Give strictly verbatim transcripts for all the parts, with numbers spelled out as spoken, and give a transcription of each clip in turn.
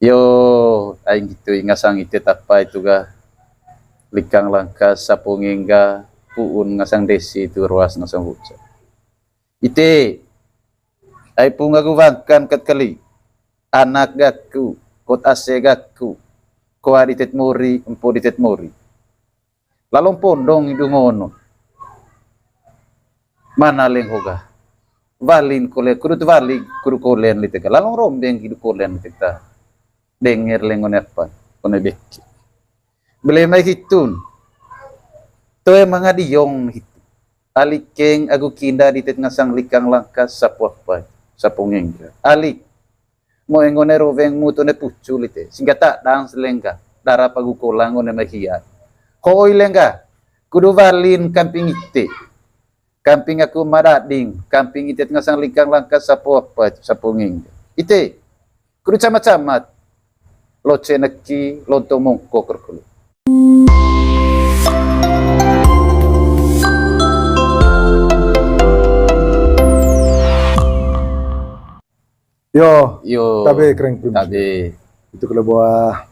Yo, ai nggitu i ngasang ite tapa itu ga, Likang Langkas, Sapo Ngengga, Pu'un ngasang Desi itu, Roas ngasang Buca. Ite, ai pung agu wangkan kat kali, anak gaku, kot ase gaku, koa ditet mori, empo ditet mori. Lalong pondong idu ngono. Mana leng hoga. Walin kole, kudu tu wali, kudu kolen lite ka. Lalong rombeng idu kolen lite ta. Denger leng one apa, one beki. Bele mai hitun. Toe mangadiong hitu. Alikeng agu kinda ditet ngasang Likang Langkas, Sapo apa, Sapo Ngengga. Alik. Mo engone roweng mut one pucu lite. Singga tadang selengga. Dara pagu kolang one mai hiat. Hoi lengga. Kudu walin kamping ite. Kamping aku madading. Kamping itet ngasang Likang Langkas, Sapo apa, Sapo Ngengga. Ite. Kudu camat-camat. Loce neki, lontong mongkok, kerkulu. Yo, yo, tabe kereng pun. Tabe. Itu kalau buah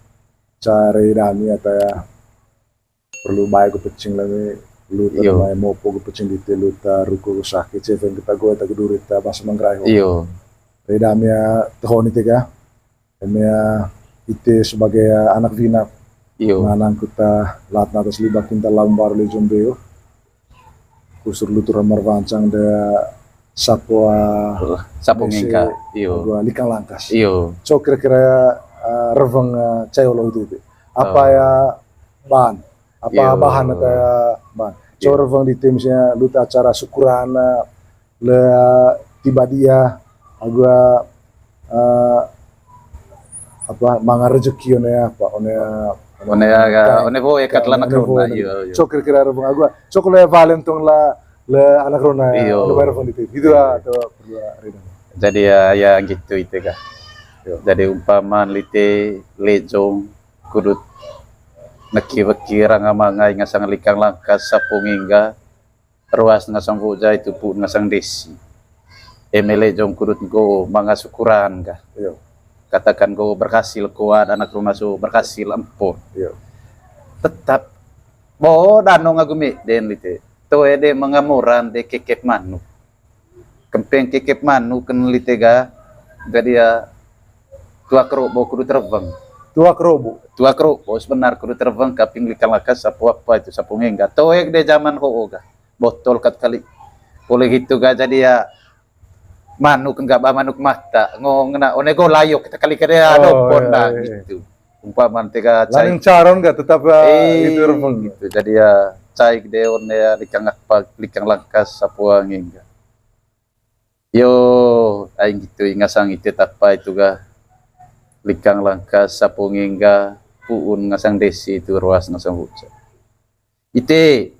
cari dami atau ya perlu baik gue pecing lagi lu ta. Iyo. Mai mopo gue pecing dite lu ta ruko gue sakit, cewek kita gue tak duri ta bahasa manggarai ho. Iyo. Rai dami ya tehoni tega. Eme, ah, ite sebagai, ah, anak wina. Iyo. Manang kuta latna atas liba kinta lambar le jombeo. Kusur lutur amar wancang de Sapo, ah, Sapo Ngengga. Iyo. Gua Likang Langkas. Iyo. So kira-kira, ah, reweng, ah, cai olo itu, itu. Apa ya bahan? Apa bahan atau ya bahan? So reweng di tim misalnya lu ta acara syukuran, ah, le tiba dia agu, eh, apa, manga rezeki one apa, one, one aga, one bo ekat la anak rona. Iyo, iyo. So kira-kira reweng agu, so kalau ya Valentine la le anak rona, iyo, one bayar fund itu. Gitu lah, tuh berdua Rina. Jadi ya, ya gitu itu kah. Iyo. Jadi umpama lite lejong kudut neki weki ranga mangai ngasang Likang Langkas, Sapo Ngengga, Roas ngasang Buca itu, Pu'un ngasang Desi. Eme lejong kudut nggo manga syukuran kah. Iyo. Katakan nggo berhasil kuat, anak rona so berhasil empo. Iyo. Tetap bo dano ngagu meden lite. Toe de mangamoran de kekep manuk. Kempeng kekep manuk ken lite ga. Jadi ya tua kerobo kudu tereweng. Tua kerobo. Tua kerobo sebenar kudu tereweng kaping Likang Langkas, Sapo apa itu, Sapo Ngengga. Toe de zaman ho ga. Botol kat kali. Boleh gitu ga, jadi ya manuk enggak ba manuk mata, ngong na one go layok kita kali kada dopon dah gitu. Umpama tega cai. Laning caron enggak tetap, eh, itu rempeng gitu. Jadi ya cai de one ya Likang apa, Likang Langkas, Sapo Ngengga. Yo, ai gitu i ngasang ite tapa itu ga, Likang Langkas, Sapo Ngengga, Pu'un ngasang Desi itu, Roas ngasang Buca. Ite,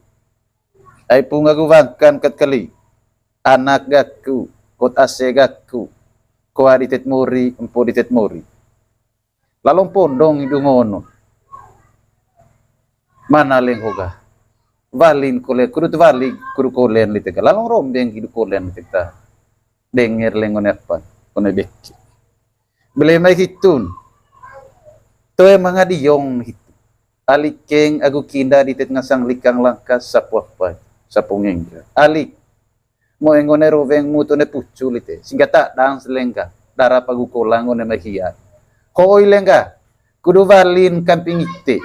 ai pung agu wangkan kat kali. Anak gaku, kot ase gaku, koa ditet mori, empo ditet mori. Lalong pondong idu ngono. Mana leng hoga. Walin kole, kudu tu wali, kudu kolen lite ka. Lalong rombeng idu kolen lite ta. Denger leng one apa, one beki. Bele mai hitun. Toe mangadiong hitu. Alikeng agu kinda ditet ngasang Likang Langkas, Sapo apa, Sapo Ngengga. Alik. Mo engone roweng mut one pucu lite. Singga tadang selengga. Dara pagu kolang one mai hiat. Hoi lengga. Kudu walin kamping ite.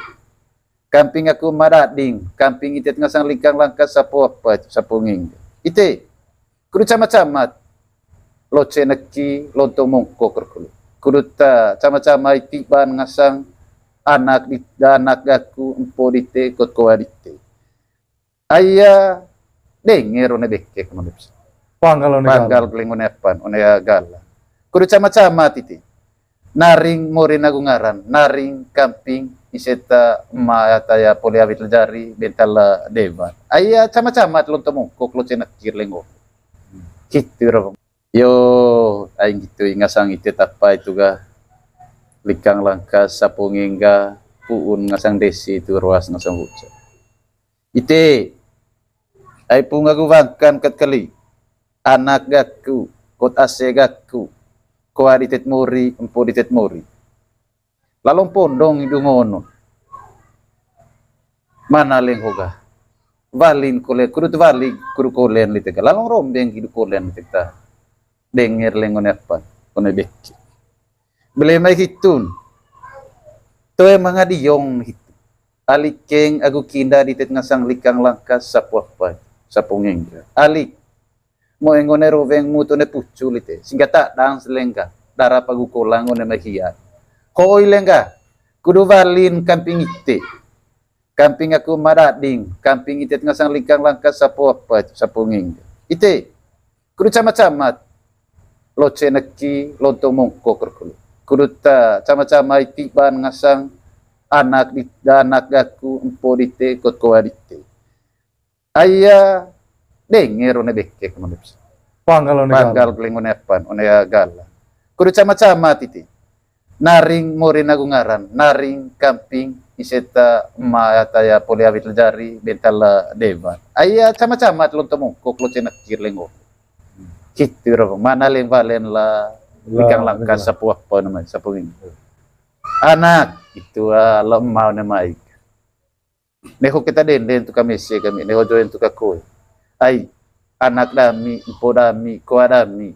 Kamping aku madading. Kamping itet ngasang Likang Langkas, Sapo apa, Sapo Ngengga. Ite. Kudu camat-camat. Loce neki, lontong mongkok, kerkulu. Kudu ta camat-camat itiban ngasang anak di, anak gaku, empo dite, kot koa dite. Aya denger one bekek, one panggal, one panggal, paling one apan, one gala. Kudu camat-camat iti. Naring mori nagu ngaran, naring kamping, ise ta ema ata ya poli awit lejari, bental la dewan. Aya camat-camat lontong mongkok, loce neki lengo. Gitu ro. Yo, ai gitu i ngasang ite tapa itu ga, Likang Langkas, Sapo Ngengga, Pu'un ngasang Desi itu, Roas ngasang Buca. Ite, ai pung agu wangkan kat kali. Anak gaku, kot ase gaku, koa ditet mori, empo ditet mori. Lalong pondong idu ngono. Mana leng hoga. Walin kole, kudu tu wali, kudu kolen lite ka. Lalong rombeng idu kolen lite ta. Denger leng one apan, one beke. Bele mai hitun. Toe mangadiong hitu. Alikeng agu kinda ditet ngasang likang langkas sapu apa, sapu ngengga. Alik. Mo engone roweng mut one pucu lite. Singga tadang selengga. Dara pagu kolang one mai hiat. Hoi lengga. Kudu walin kamping ite. Kamping aku madading, kamping itet ngasang likang langkas sapu apa, sapu nging. Ite, kudu camat-camat. Loce neki, lontong mongkok rukulu. Kudu ta camat-camat itiban ngasang anak di, anak gaku, empo dite, kot koa dite. Aya denger one beke kemana bisa. Panggal one panggal gala. Keleng one apan, one gala. Kudu camat-camat iti. Naring morin agu ngaran, naring kamping, iseta ema ata ya poli awit lejari, bental dewan. Aya camat-camat lontong mongkok, loce neki lengo. Kitu ro, mana leng walen la, la, likang langkas la. Sapu apa namanya, sapu ini. Anak, itu ah, lemah namanya. Neho keta denden tu kamese kami, neho joen tu kakoe. Ai, anak dami, empo dami, koa dami.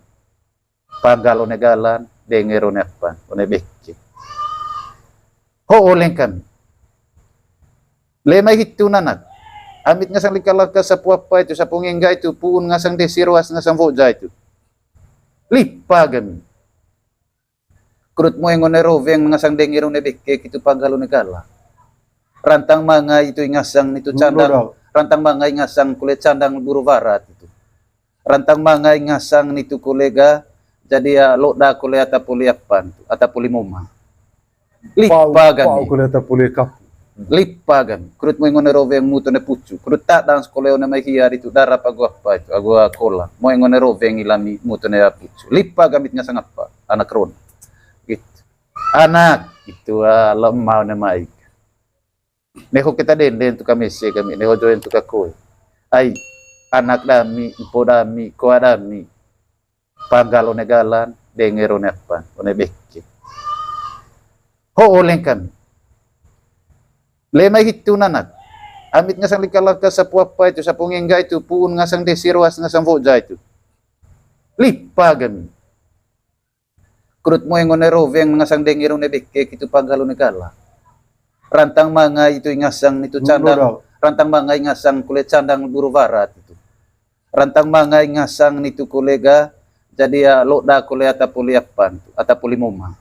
Panggal one galan, denger one apan, one beke. Ho oleng kami. Lemai hitu nanak. Amit ngasang lika laka sapu apa itu, sapu ngengga itu, puun ngasang desi roas ngasang woja itu. Lipa kami. Krut moeng one roweng ngasang denger one beke kitu panggal one gala. Rantang manga itu ingasang nitu candang, rantang manga ingasang kole candang buru barat itu. Rantang manga ingasang nitu kole ga jadi ya loda kole ata poli apan tu, ata poli moma. Lipa gami. Pau kole ata poli kapu. Lipa gami. Krut moeng one roweng mut one pucu. Krut tadang sekole one mai hiar itu dara pagu apa itu, agu kola. Moeng one roweng ilami mut one pucu. Lipa gami ngasang apa? Anak ron. Gitu. Anak itu ah, lemah one mai. Neho keta denden tu kamese kami, neho joen tu kakoe. Ai, anak dami, empo dami, koa dami. Panggal one galan, denger one apan, one beke. Ho oleng kami. Lemai hitu nanak. Amit ngasang lika laka sapu apa itu, sapu ngengga itu, puun ngasang desi roas ngasang woja itu. Lipa gami. Krut moeng one roweng ngasang denger one beke kitu panggal one gala. Rantang manga itu ingasang nitu candang. Rantang manga ingasang kole candang buru barat itu. Rantang manga ingasang nitu kole ga jadi ya loda kole ata poli apan tu, ata poli moma.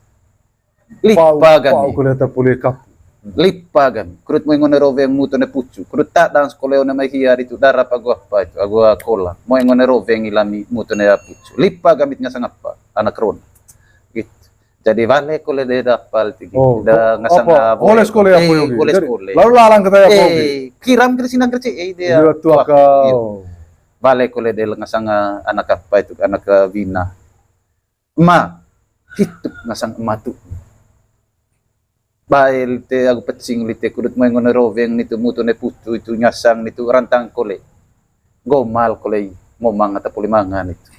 Lipa gami. Pau kole ata poli kapu. Lipa gami. Krut moeng one roweng mut one pucu. Krut tadang sekole one mai hiar itu dara pagu apa itu, agu kola. Moeng one roweng ilami mut one pucu. Lipa gami ngasang apa? Anak ron. Gitu. Jadi wale kole de dapal tigi. Oh, da ngasang apa? Wale sekole apa eh, yogi? Wale sekole. Lalu lalang kata ya apa yogi? Eh, kiram kira sinang kerja eh dia. Dia tua kau. Wale kole de ngasang anak apa itu? Anak wina. Ema, hitu ngasang ema tu. Bae lite agu pecing lite krut moeng one roweng nitu mut one pucu itu ngasang nitu rantang kole. Gomal kole i, momang ata poli mangan itu.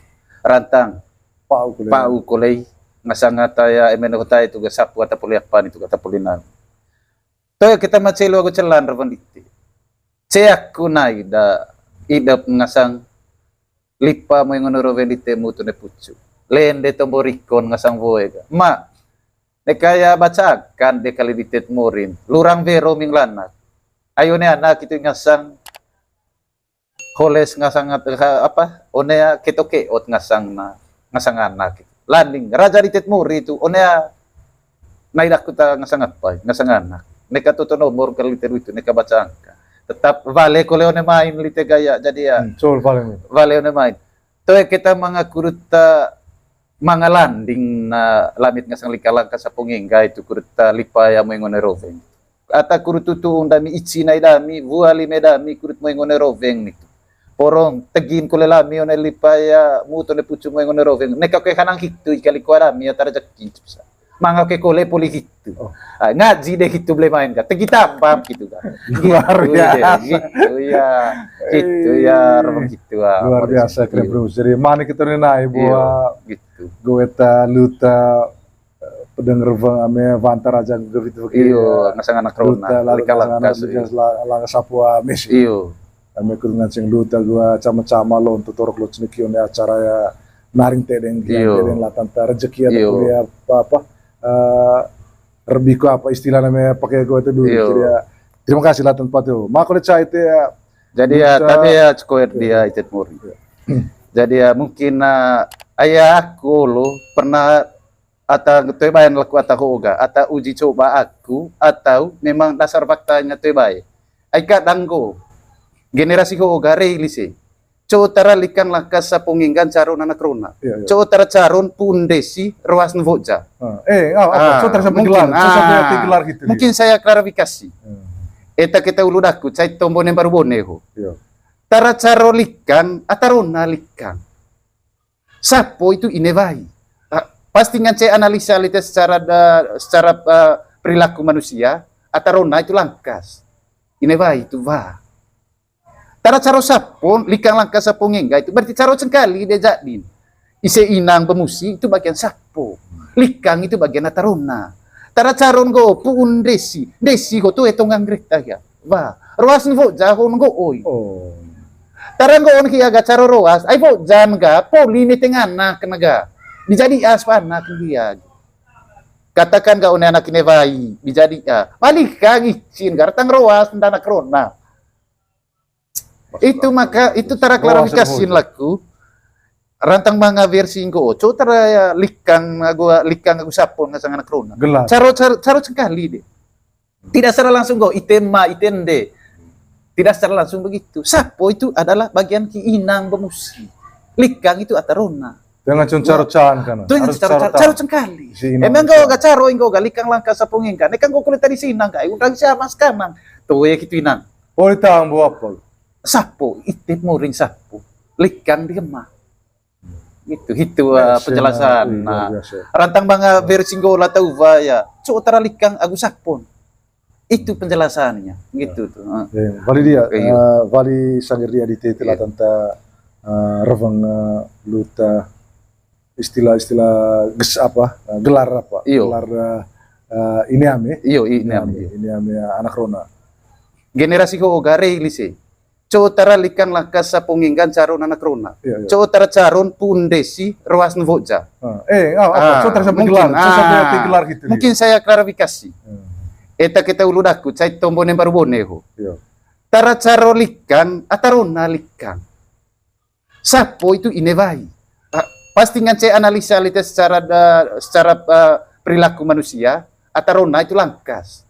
Rantang. Pau kole. Pau kole i, ngasang ata ya emen kota itu ga sapu ata poli apan itu ata poli nang. Toyo keta macelo agu celan rawan dite. Ceaku nai da idap ngasang lipa moeng one roweng dite mut one pucu. Lende tombo rikon ngasang woe ga. Ma, neka ya baca akan de kali ditet morin. Lurang wero ming lanak. Ayo ne anak itu ngasang holes ngasang apa? One ya keto keot ngasang na, ngasang anak. Landing, raja ditet mori tu, one ya nai daku ta ngasang apa, ngasang anak. Neka toto nomor kali teru itu, neka baca angka. Tetap wale kole one main lite gaya, jadi ya. Hmm, col paling. Wale one main. Toe keta manga krut ta manga landing na lamit ngasang lika laka sapu ngengga itu krut ta lipa ya moeng one roweng. Ata krut tutu undami ici nai dami, wua lime dami krut moeng one roweng nitu. Porong, tegin kole lami one lipa ya, mut one pucu moeng one roweng. Neka ke hanang hitu ikali kua dami ya tarajaki bisa. Manga ke kole poli hitu. Oh. Ah, ngaji de hitu bele main ka. Tegi tambam gitu ka. Luar biasa. Gitu ya. Gitu ya, rewang gitu ah. Luar biasa, keren, bro. Jadi mana kita nai buah gitu. Goeta luta pedeng reweng ame wanta raja nggewitu weki. Iyo, ngasang anak rona, lika lakas, lika sapo ame si. Iyo. Ame kut nganceng luta gua cama-cama lo untuk torok lo ceneki one acara ya naring tedeng, tedeng latanta rezeki atau kuliah apa-apa. Eh, rebiko apa istilah namanya pakai gua itu dulu. Jadi ya, terima kasih latanta tuh. Mako le cai te ya. Jadi ya, tapi ya cukup dia itet muri. Jadi ya mungkin, eh, ayah aku lo pernah ata toe baen laku ata ho'o ga, ata uji coba aku, atau memang dasar faktanya toe bae. Ai kadang nggo generasi ho'o ga rei lise. Co tara likang langkas sapo ngenggan caron anak rona. Iya, iya. Co tara caron pun desi roas ne woja. Ah, eh, ah, apa? Co tara sampai gelar, co sampai gelar gitu. Mungkin saya klarifikasi. Eta keta ulu daku, cai tombo ne baru bone ho. Iya. Tara caro likang, ata rona likang. Sapo itu ine wai. Ah, pasti ngance analisa lite secara da-, secara, eh, perilaku manusia, ata rona itu langkas. Ine wai itu wa. Tara caro sapo, likang langkas sapo ngengga itu berarti caro cengkali dia jadin. Ise inang bemusi itu bagian sapo. Likang itu bagian ata rona. Tara caron nggo puun desi, desi ho tu etong anggrek ta ya. Wa, roas ne woja ho nggo oi. Oh. Tara nggo on hia ga caro roas, ai wojan ga poli ne tengana kena ga. Dijadi as panak dia. Katakan ga one anak ine wai, dijadi a. Balik ka gicin ga ratang roas nda anak rona. Itu maka itu tara klarifikasi laku. Rantang manga versi nggo, co tara ya likang agu, likang agu sapo ngasang anak rona. Caro, caro, caro cengkali de. Tidak secara langsung nggo, ite ma, ite nde. Tidak secara langsung begitu. Sapo itu adalah bagian ki inang bemusi. Likang itu ata rona. Dengan cun caro can kan. Dengan caro caro cengkali. Emang nggo ga caro nggo ga likang langkas sapo ngengga. Nekang nggo kulit tadi sinang ga. Undang siapa sekarang. Tuh ya gitu inang. Oh, ditang bu apa? Sapo, ite moring sapo. Likang di ema. Gitu, itu, eh, penjelasan. Nah, rantang manga versi nggo la tau wa ya. Co tara likang agu sapon. Itu penjelasannya, gitu tuh. Wali dia, eh, wali sangir dia di tete latanta, eh, reweng, eh, luta istilah-istilah ges apa, eh, gelar apa? Iyo. Gelar, eh, eh, ini ame. Iyo, ini ame. Ini ame anak rona. Generasi ho gare lise. Co tara likang langkas sapo ngenggan caron anak rona. Iya, iya. Co tara caron pun desi roas ne woja. Ah, eh, ah, apa? Co tara sampai gelar, co sampai gelar gitu. Mungkin saya klarifikasi. Eta keta ulu daku, cai tombo ne baru bone ho. Iya. Tara caro likang, ata rona likang. Sapo itu ine wai. Ah, pasti ngance analisa lite secara da-, secara, eh, perilaku manusia, ata rona itu langkas.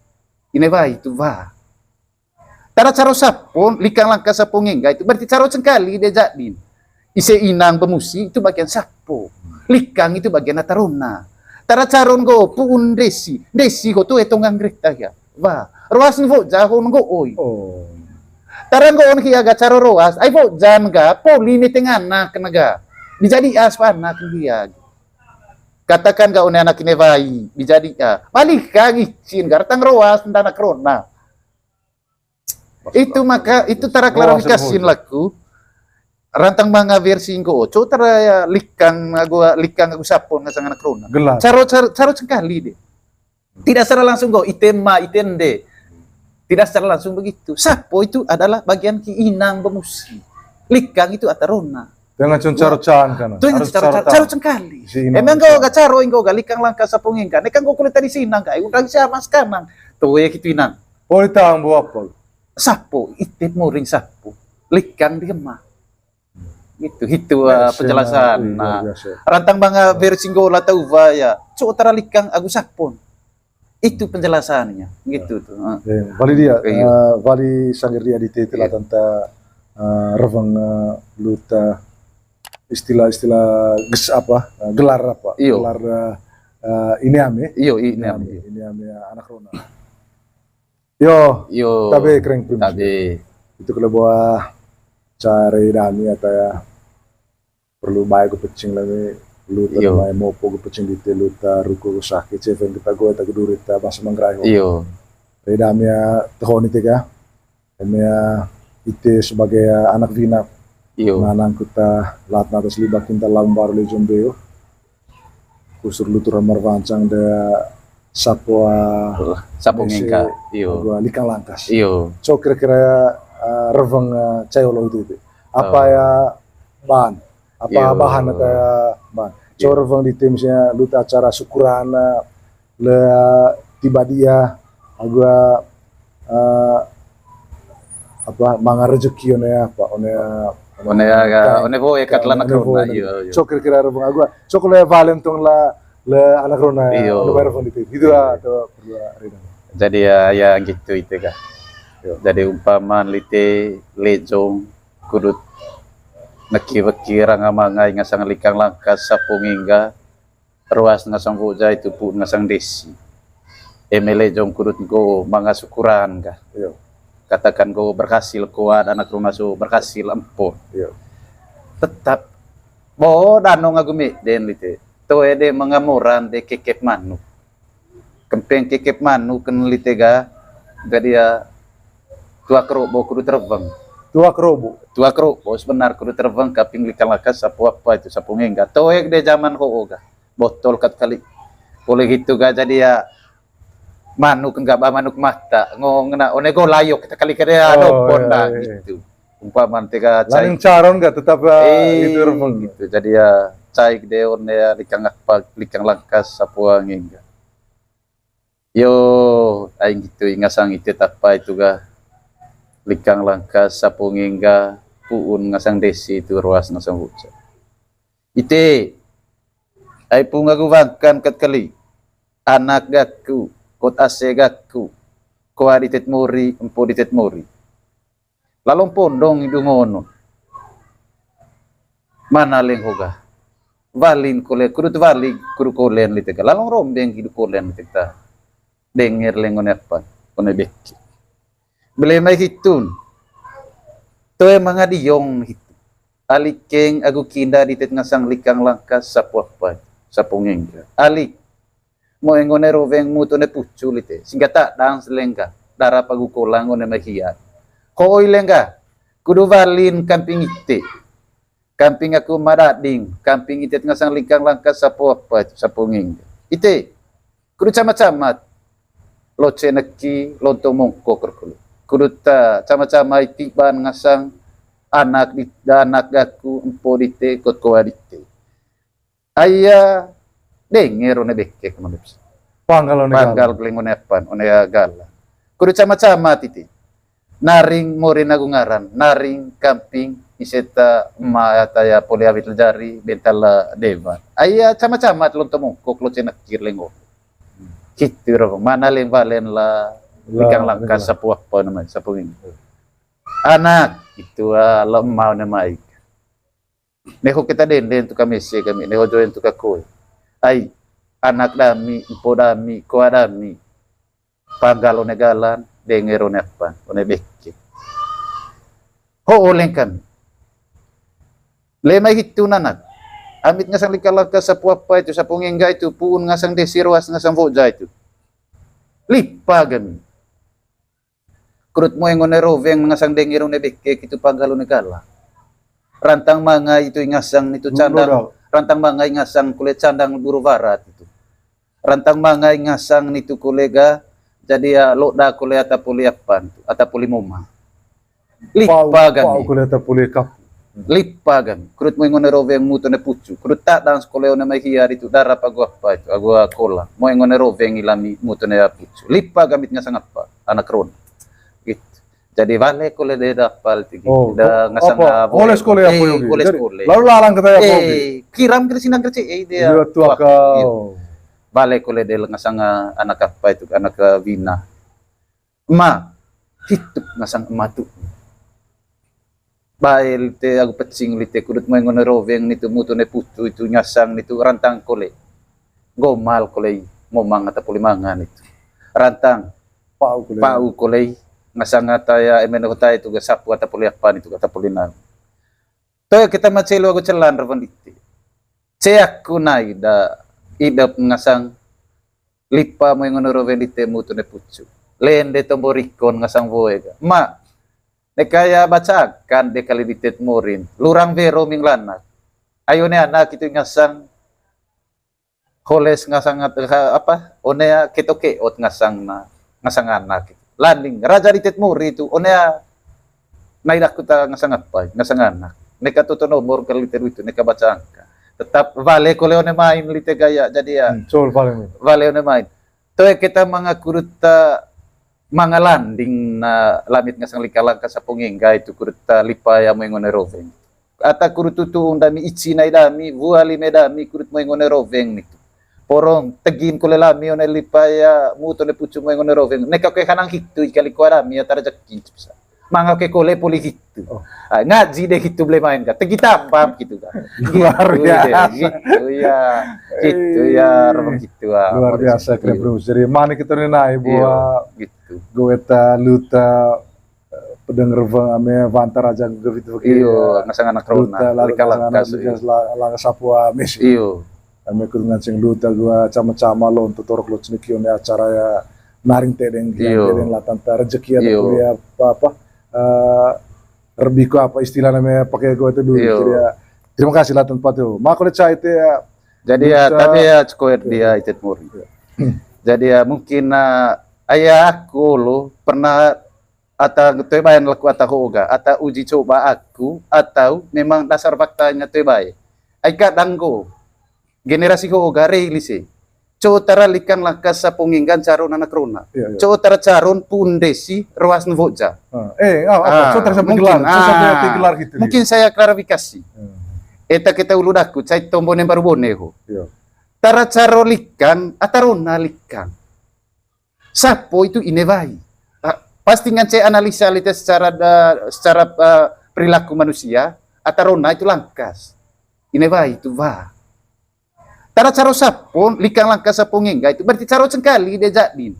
Ine wai itu wa. Tara caro sapo, likang langkas sapo ngengga itu berarti caro cengkali dia jadin. Ise inang bemusi itu bagian sapo. Likang itu bagian ata rona. Tara caron nggo puun desi. Desi ho tu etong anggrek ta ya. Wa, roas ne woja ho nggo oi. Oh. Tara nggo on hia ga caro roas, ai wojan ga poli ne tengana kena ga. Dijadi as panak dia. Katakan ga one anak ine wai, dijadi a. Balik ka gicin ga ratang roas nda anak rona. Itu maka itu tara klarifikasi laku. Rantang manga versi nggo, co tara ya likang agu, likang agu sapon ngasang anak rona. Caro, caro, caro cengkali de. Tidak secara langsung nggo, ite ma, ite nde. Tidak secara langsung begitu. Sapo itu adalah bagian ki inang bemusi. Likang itu ata rona. Dengan cun caro can kan. Dengan caro can, caro cengkali. Emang nggo ga caro nggo ga likang langkas sapo ngengga. Nekang nggo kulit tadi sinang ga. Undang siapa sekarang. Tuh ya gitu inang. Oh, ditang bu apa? Sapo, ite moring sapo. Likang di ema. Gitu, itu, eh, penjelasan. Nah, rantang manga versi nggo la tau wa ya. Co tara likang agu sapon. Itu penjelasannya, gitu tuh. Wali dia, eh, wali sangir dia di tete latanta, eh, reweng, eh, luta istilah-istilah ges apa, eh, gelar apa? Iyo. Gelar, eh, eh, ini ame. Iyo, ini ame. Ini ame anak rona. Yo, yo, tabe kereng pim. Tabe. Itu kalau buah cari dami atau ya perlu bae ku pecing lagi luta mai mopo ku pecing di luta ruko ku saki ceven kita gue tak duri ta bahasa manggarai ho. Iyo. Ri dami ya tehoni tiga. Eme ya ite sebagai ya anak wina. Iyo. Nanang kuta lat natas liba kinta lambar le jombeo. Kusur lutur amar wancang de sapo, ah, sapo ngengga. Iyo. Agu, ah, Likang Langkas. Iyo. Co kira-kira, ah, reweng, ah, cai olo itu, itu. Apa ya bahan? Apa bahan atau ya bahan? Co reweng di tim sia luta acara syukuran, ah, le, ah, tiba dia agu, ah, eh, apa, manga rezeki one apa, one, one ya, one bo ekat lah nak one bo, iyo, iyo. Co kira-kira reweng agu, co kole valen tong la, le anak rona, iyo, one bo reweng di tim. Gitu lah, atau perlu reda. Jadi ya, ya gitu itu kah. Iyo. Jadi umpaman lite lejong kudut neki weki ranga mangai ngasang Likang Langkas sapo ngengga. Ruas ngasang Woja itu pu ngasang desi. Eme lejong kudut nggo manga syukuran kah. Iyo. Katakan nggo berhasil kuat, anak rona so berhasil empo. Iyo. Tetap bo danong agu meden lite. Toe de manga moran de kekep manuk. Kempeng kekep manuk ken lite ga, jadi ya tuak robo kudut reweng. Tuak robo. Tuak robo sebenar kudut reweng kaping Likang Langkas sapo apa itu sapo ngengga. Toe de zaman ho'o ga. Botol kat kali. Poli hitu ga jadi ya manuk ngga ba manuk mata. Ngo ngena one go layok kita kali kada ya dopon dah gitu. Umpama te ga cai. Lain caron ga tetap, eh, itu reweng gitu. Jadi ya cai de one ya Likang apa, Likang Langkas sapo ngengga. Yo, aing gitu ngasang ite tapa itu ga Likang Langkas sapo ngengga puun ngasang desi itu ruas ngasang Woja. Ite, ai pu ngagu wangkan kat kali. Anak gaku, kot ase gaku, koa ditet mori, empo ditet mori. Lalong pondong idu ngono. Mana leng hoga. Walin kole, kudut wali, kudu kolen lite ga. Lalong rombeng idu kolen lite ta. Denger leng one apan, one beki. Bele mai hitun. Toe manga diong hitu. Alikeng agu kinda ditet ngasang Likang Langkas sapo apa, sapo ngengga. Alik. Moe ngone roweng mut one pucu lite. Singga tadang selengga. Dara pagu kolang one mai hiat. Koi lengga. Kudu walin kamping ite. Kamping aku madading. Kamping ite ngasang Likang Langkas sapo apa itu, sapo ngengga. Ite. Kudu camat-camat. Loce neki, lontong mongkok rokolo. Kudu ta camat-camat iti ban ngasang anak di, anak gaku, empo dite, kot koa dite. Aya denger one bekek manuk. Panggal one panggal gala. Paling one apan, one gala. Kudu camat-camat iti. Naring morin agu ngaran, naring kamping, iseta ema ata ya poli awit lejari, bental dewan. Aya camat-camat lontong mongkok loce neki lengo. Gitu ro, mana leng walen la, Likang Langkas sapo apa namanya, sapo ini. Anak, itu, ah, lo ema one mai. Neho kita denden tu kamese kami, neho joen tu kakoi. Ai, anak dami, empo dami, koa dami. Panggal one galan, denger one apan, one beke. Ho oleng kami. Lemai hitu nanak. Amit ngasang Likang Langkas sapo apa itu, sapo ngengga itu, puun ngasang desi roas ngasang woja itu. Lipa kami. Kudut moeng one roweng ngasang denger one beke kitu panggal one gala. Rantang mangai itu ingasang nitu candang. Rantang mangai ngasang kole candang buru warat itu. Rantang mangai ngasang nitu kole ga jadi ya loda kole ata poli apan tu, ata poli moma. Lipa gami. Pau kole ata poli kapu. Lipa gami. Kudut moeng one roweng mut one pucu. Kudut tadang sekole one mai hiar itu dara pagu apa itu. Agu kola. Moeng one roweng ilami mut one pucu. Lipa gami ngasang apa? Anak ron. Gitu. Jadi wale kole de dapal tigi. Oh, da ngasang apa? Wale sekole apa yogi? Wale sekole. Lalu lalang kita ya, eh, kiram kira sinang kira cek, eh, dia. Iya, tua kau. Wale kole de ngasang, ah, anak apa itu? Anak, ah, wina. Ema, hitu ngasang ema tu. Bae lite agu pecing lite kudut moeng one roweng nitu mut one pucu itu ngasang nitu rantang kole. Gomal kole, momang ata poli mangan itu. Rantang. Pau kole. Pau kole, ngasang ata ya emen kota itu ga sapu ata poli apan itu ata poli nang. Toyo kita macelo agu celan reweng dite. Ceak ku nai da idap ngasang lipa moeng one roweng dite mut one pucu. Lende tombo rikon ngasang woe ga. Ma, ne kaya baca akan de kali ditet morin. Lurang wero ming lanak. Ayo ne anak itu ngasang koles ngasang at-, ha-, apa, one ya keto keot ngasang na, ngasang anak. Landing, raja di Ted Mori itu, one ya nai daku ta ngasang apa, ngasang anak. Neka toto nomor kali teru itu, neka baca angka. Tetap vale kole one main lite gaya, jadi ya, Hmm, col paling. Vale one main. Toe kita manga kuruta manga landing na lamit ngasang lika langka sapo ngengga itu kuruta lipa ya moeng one roveng. Ata kurut tutu undami ici nai dami, vua lime dami, kurut moeng one roveng nitu. Porong, tegin kole lami one lipa ya, mut one pucu moeng one roveng. Neka ke kanang hitu, ikali kua dami, ata rejeki, cipsa. Manga ke kole poli hitu. Oh. Ah, ngaji deh hitu boleh main kan. Tegi tambam gitu kan. Luar Gitu deh, biasa. Gitu ya. Gitu ya, Eh, roveng gitu ah. Luar biasa, keren, Bro. Jadi, mana kita nih, nai, Iyo, buat gitu. Goweta, luta, eh, pedeng reveng ame vantar aja gevit vegi. Iyo, ya. Ngasang anak rona, Luta, lari lika ngasang langka anak sih. Lika la-, langka sapo ame sih. Iyo. Ame kut nganceng luta gua cama-cama lonto torok lo ceneki one acara ya naring tedeng, Iyo. Tedeng latan ta rejeki ada Iyo. Kuliah apa-apa, eh, rebiko apa istilah namanya pakai gua itu dulu. Iyo. Jadi ya, terima kasih latan pat yo. Mako le cai te ya. Jadi ya, luta. Tapi ya, cukup dia Iyo. Itet Muri. Iyo. Jadi ya, mungkin, eh, ayah aku lo pernah ata toe baen laku ata ho'o ga, ata uji coba aku, atau memang dasar faktanya toe bae. Ai kadang nggo, generasi ho'o ga rei lise. Co tara likang langka sapo ngenggan caron anak rona. Iya, iya. Co tara caron pun desi roas nu voja. Ah, eh, ah, apa? Ah, co tara sampai mungkin, gelar, co sampai ah, gelar gitu, mungkin gitu. Saya klarifikasi. Hmm. Eta kita ulu daku, cai tombo nem baru bone ho. Iya. Tara caro likang, ata rona likang. Sapo itu ine wai. Ah, pasti ngance analisa lite secara da-, secara, eh, perilaku manusia, ata rona itu langkas. Ine wai itu wa. Tara caro sapo, likang langkas sapo ngengga itu berarti caro cengkali de jadin.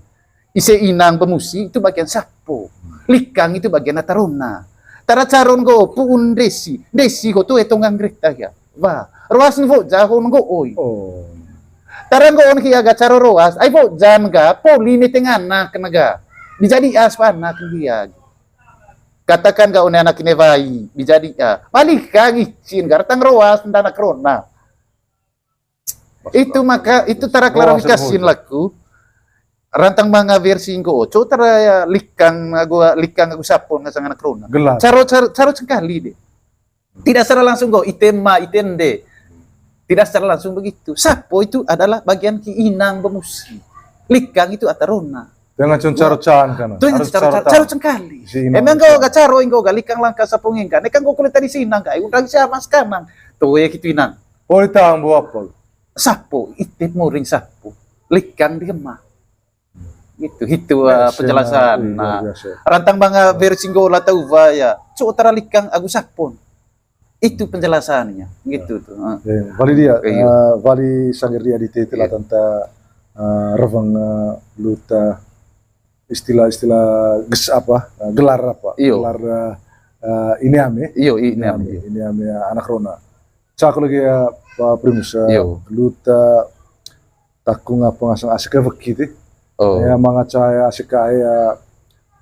Ise inang bemusi itu bagian sapo. Likang itu bagian ata rona. Tara caron nggo puun desi. Desi ho tu etong anggrek ta ya. Wa, roas nu voja ho nggo oi. Oh. Tara nggoon hia ga caro roas, ai vojan ga, poli ne tengana kena ga. Dijadi as panak dia. Katakan ga one anak ine wai, dijadi a. Malika ngicin ga, ratang roas, nda anak rona. Itu maka, itu tara klarifikasi laku. Rantang manga versi nggo, co tara ya likang agu, likang agu sapo ngasang anak rona. Gelar. Caro, caro, caro cengkali de. Tidak secara langsung kok, ite ma, ite nde. Tidak secara langsung begitu. Sapo itu adalah bagian ki inang bemusi. Likang itu ata rona. Dengan cun caro can kan. Dengan caro can, caro cengkali. Emang kau gak caro, engkau gak likang langka sapo ngengga. Nekang kau kulit tadi sinang, gak undang siapa sekarang. Tuh ya gitu inang. Oh, ditambah apa? Sapo, ite moring sapo. Likang di kemah. Gitu, gitu, eh, penjelasan. Nah, rantang manga versi nggola tau wa ya. Cuk tara likang agu sapon. Itu penjelasannya, gitu tuh. Ya, wali dia, eh, wali sanggar dia di tete lah tentang, eh, reveng, eh, luta, istilah-istilah ges apa, eh, gelar apa? Iyo. Gelar, eh, eh, ini ame. Iyo, ini ame. Ini ame anak rona. Cak lagi ya, Pak Primus, eh, luta takung apa ngasang asik ya weki ti. Oh. Ya, manga caya asik ya,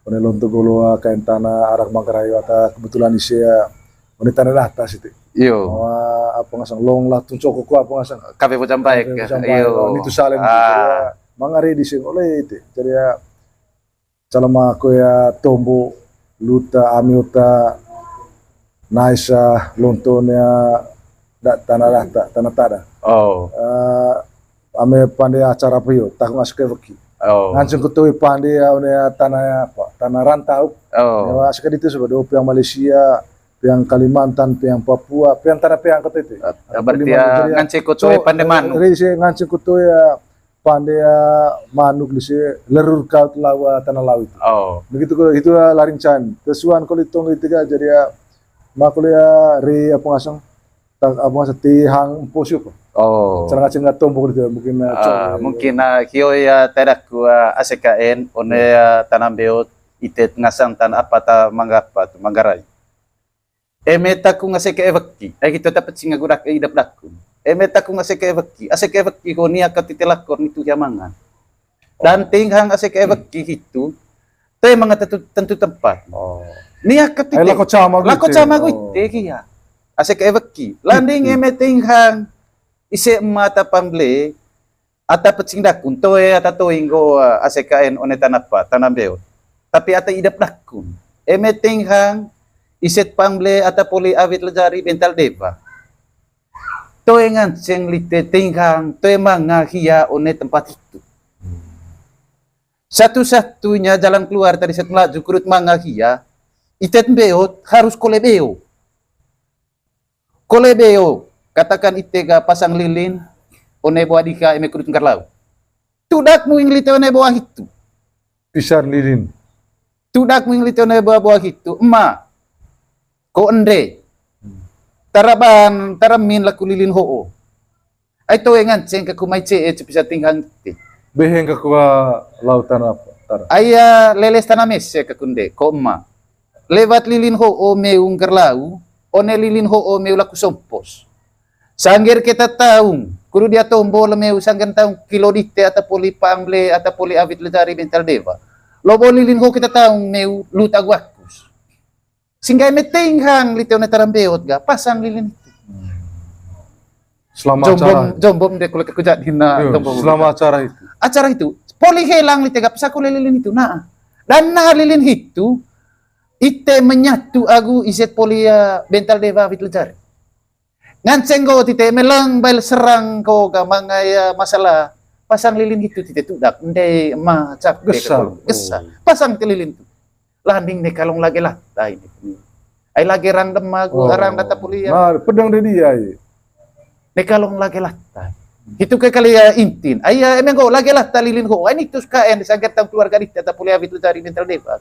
one lonto golo, ah, kain tanah, arak manggarai, ata kebetulan isi ya, one tanah data siti. Iyo. Wah, apa ngasang long lah, tuncok koko apa ngasang. Kafe pocampai. Kafe pocampai, iyo. Ini tuh salem gitu ya. Mangari di sini oleh itu. Jadi ya, calama ko ya tombo, luta, ami uta, naisa, lonto nia, da, tanah data, tanah tada. Oh. Eh, ame pande acara apa yo, takung asik ya weki. Oh. Nganceng kutui pande ya, one ya, tanah ya apa, tanah rantau. Oh. Ya, asik ya itu sebab do piang Malaysia, piang Kalimantan, piang Papua, piang tanah piang kota itu. Ah, berarti ya, nganceng kutui pande manuk. Jadi saya nganceng kutui ya, pande ya manuk di si lerur kaut lawa tanah laut. Oh. Begitu ko, itu laring can. Tesuan ko litong itu ga jadi ya, makul ya ri apa ngasang, tak apa ngasang ti hang empo siup. Oh. Cara ngaceng nggak tombok gitu ya, mungkin, eh, ah, mungkin, ah, kio ya tedak ku, ah, A C K N, one ya tanam beot, itet ngasang tan apa ta mangga apa tu, manggarai. Eme takung aseka eweki, eh, gitu, tapi singa gurak, eh, idap dakun. Eme takung aseka eweki, aseka eweki ho nia katite lakor nitu hia mangan. Dan tinghang aseka eweki hitu, toe manga tentu, tentu tempat. Oh. Nia katite. Lako cama guite. Lako cama guite kia. Aseka eweki. Landing eme tinghang ise mata pamble, Ata pecing dakun, toe ata toing nggo, eh, ase kaen one tana pa, tana mbeot. Tapi ata idap dakun. Eme tinghang, iset pang mble ata poli awit lejari bental dewa. Toe nganceng lite tinghang, toe manga hia one tempat hitu. Satu-satunya jalan keluar tadi set melaju kudut manga hia, itet mbeot harus kole beo. Kole beo, katakan ite ga pasang lilin, one boa diha eme kudut ngkarlau. Tudak muing lite one boa hitu. Pisan lilin. Tudak muing lite one boa, boa hitu, ema. Ko ende. Tara ban, tara min laku lilin ho'o. Ai toe nganceng kaku mai ce'e cepisa tinghang te. Beheng kaku, ah, lau tana apa? Tara. Ai, ah, leles tana mese kaku nde, ko ema. Lewat lilin ho'o meu ngkarlau, one lilin ho'o meu laku sompos. Sangger keta taung, kudu dia tombo le meu sangger taung kilo dite ata poli pang mble, ata poli awit lejari bental dewa. Lobo lilin ho'o keta taung meu lut agu akus. Singga eme tinghang lite one tara mbeot ga, pasang lilin itu. Selama acara. Jombom, jombom de kule kaku jadi na. Iya, jombom selama acara itu. Acara itu, poli helang lite ga, pesa kole lilin itu. Nah, dan nah lilin itu, ite menyatu agu iset poli, eh, bental dewa awit lejari. Nganceng nggo tite meleng bail serang ko ga manga, eh, masalah. Pasang lilin itu tite tudak, nde ma cap de gesa. Gesa. Oh. Pasang te lilin tu. Landing ne kalong lage lata ini. Ai lage rang dema gu, oh, rang data poli ya. Nah, pedang de dia, iya. Ne kalong lage lata. Itu ke kali ya intin. Ai ya, eme nggo lage lata lilin ho. Ai nitu kaen sangger taung keluarga dite ata poli awit lejari bental dewa.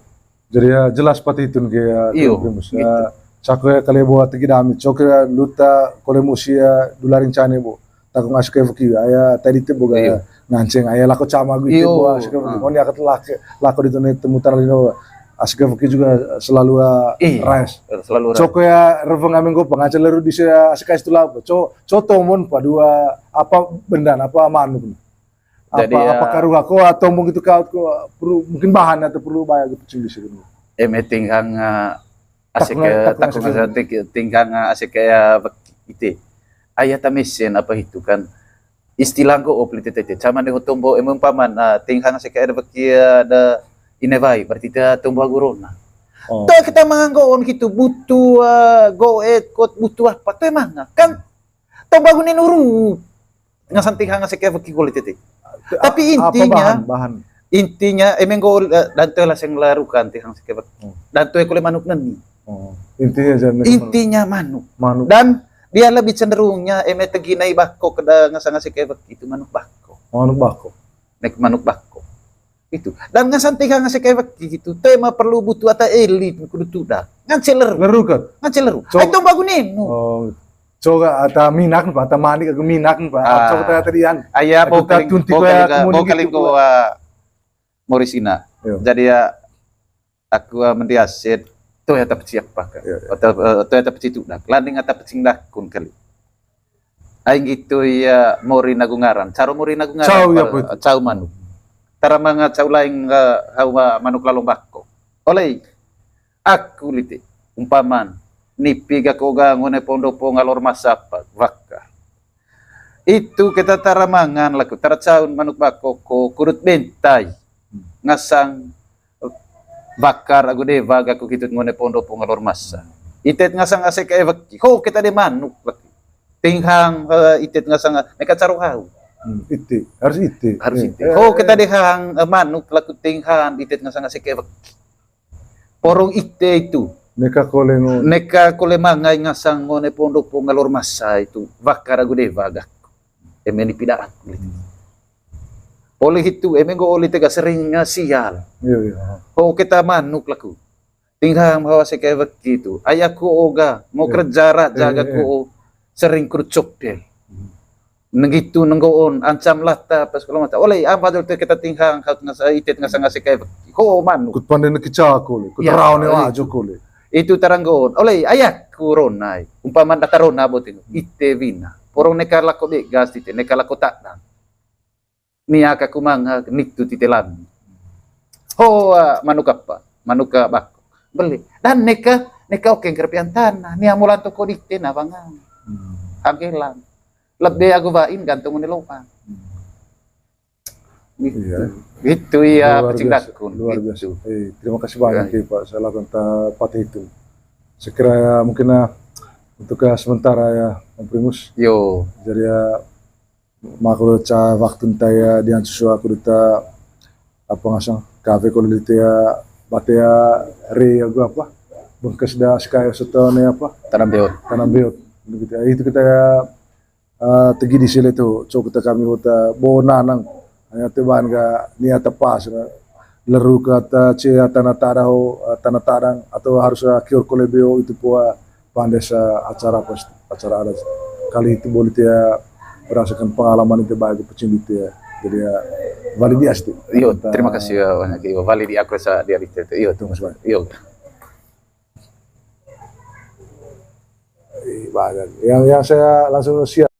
Jadi ya jelas pati itu ge ya. Iyo, Primus. Gitu. Ya, cako ya kali bo ata gidami, cok ya luta kole musi ya dularing cane bo. Takung ase kae weki, aya tadi te bo ga, iyo, nganceng, aya lako cama gu ite, iyo, bo ase kae weki. Ah. Ngoni akat lako, lako di tone temutan lino, ase kae weki juga selalu, ah, iyo, rise. Selalu rise. Cok ya reveng ame nggo pa nganceng leru di se ase kae situ labo. Co, co tomon pa dua apa benda apa manuk. Jadi apa, ya, apa karuha ko atau mungkin itu kaut ko perlu mungkin bahan atau perlu bayar gitu cing bisa gitu. Eme tinghang, ah, ase kae, takung, takung ase kae, tinghang, ah, ase kae, ah, weki ite. Aya ta mesen apa itu kan. Istilah nggo opli tete. Cama de ho tombo eme umpaman, ah, tinghang ase kae weki, ah, da ine wai berarti ta tombo agu rona. Oh. Toh kita manganggoon gitu butuh, ah, goet kot butuh apa toh emang kan. Tombo agu nenu ru. Ngasan tinghang ase kae weki kole tete. Tapi apa intinya, bahan, bahan? Intinya, eme nggo, eh, dan toe laseng larukan tinghang ase kae weki. Hmm. Dan toe kole manuk neni. Oh, intinya jangan manuk. Intinya manuk. Manuk. Dan dia lebih cenderungnya eme tegi nai bako keda ngasan ase kae weki itu manuk bako. Manuk bako. Nek manuk bako. Itu. Dan ngasan tinghang ase kae weki gitu. Toe ma perlu butuh ata elit kudu tudak. Nganceng leru. Leru kan? Nganceng leru. Ai tombo agu nenu. Oh. Coba ata minak pa, ata manik agu minak pa. Ah. Coba tadi an. Aya, agu bo kaling, tunti bo kaling, ah, bo kaling gitu, ko, ah, Morisina. Iyo. Jadi ya aku, ah, mendi aset, toe ata peci apa ka. Iyo, iyo. Ata, eh, toe ata peci tudak. Landing ata peci dakun kali. Ai nggitu ya mori nagu ngaran. Cau mori nagu ngaran. Cau ya, apa itu? Cau manuk. Tara manga cau laing, eh, hau, ah, manuk lalong bako. Oleh aku lite, umpaman, nipi ga ko ga ngone pondopo ngalor masa apa, waka. Itu keta tara mangan laku, tara caun manuk bako ko kudut bentai. Ngasang wakar agu dewa ga ko hitut ngone pondopo ngalor masa. Itet ngasang ase kae weki. Ho keta de manuk weki. Tinghang, eh, itet ngasang, neka caru hau. Hmm, ite, harus ite. Harus ite. Eh, ho keta de hang, eh, manuk laku tinghang, itet ngasang ase kae weki. Porong ite itu. Neka kole ngo. Neka kole mangai ngasang ngone pondopo ngalor masa itu. Wakar agu dewa gaku. Eme ni pida aku. Oleh itu, eme nggo oleh tega sering, ah, sial. Iya, iya. Ho keta manuk laku. Tinghang hawa ase kae weki itu. Ai aku o ga, mau kerja raja ga ko o sering kru copel. Nenggitu nenggoon, ancam lata, pas kalau mata. Oleh, apa jol te keta tinghang, haut ngasa, itet ngasang ase kae weki. Ho manuk. Kut pande neki cako le, kut rau ne wajo ko le. Itu tara nggoon. Oleh, ai aku ronai. Umpama data rona boting. Ite wina. Porong neka lako de gas tite, neka lako tadang. Nia kaku manga nitu tite lami. Ho, ah, manuk apa? Manuk, ah, bako. Beli. Dan neka, neka oke ngker pian tanah. Nia mulan toko dite na bangang. Hmm. Angkelang. Lebe agu wain gantung ni lowang. Hmm. Iya. Itu ya, luar biasa, luar biasa. Eh, terima kasih banyak ya, Pak. Saya lakukan ta-, patah itu. Saya kira ya, mungkin, ah, untuk, ah, sementara ya, Om Primus. Yo. Jadi ya, maka ca waktu nta ya, dian susu aku duta, apa ngasang, kafe kalau di tea, batea, re, aku apa, bengkes da sekayo setone apa, tanam beot. Tanam beot. Gitu ya. Itu kita ya, eh, tegi di sini tuh, cok kita kami kota, bo nanang, hanya teban ga niat pas, leru kata cia tanah tadang, eh, tanah tadang, atau harus, eh, kior kolebeo itu pua pandes, eh, acara pas, acara adat. Kali itu boleh tia merasakan pengalaman itu baik pecing gitu ya. Jadi ya, valid ya, Sti. Iyo, terima kasih ya, banyak. Iyo, valid ya, aku rasa dia itu. Iyo, terima kasih. Iyo. Eh, banyak. Yang, yang saya langsung siap.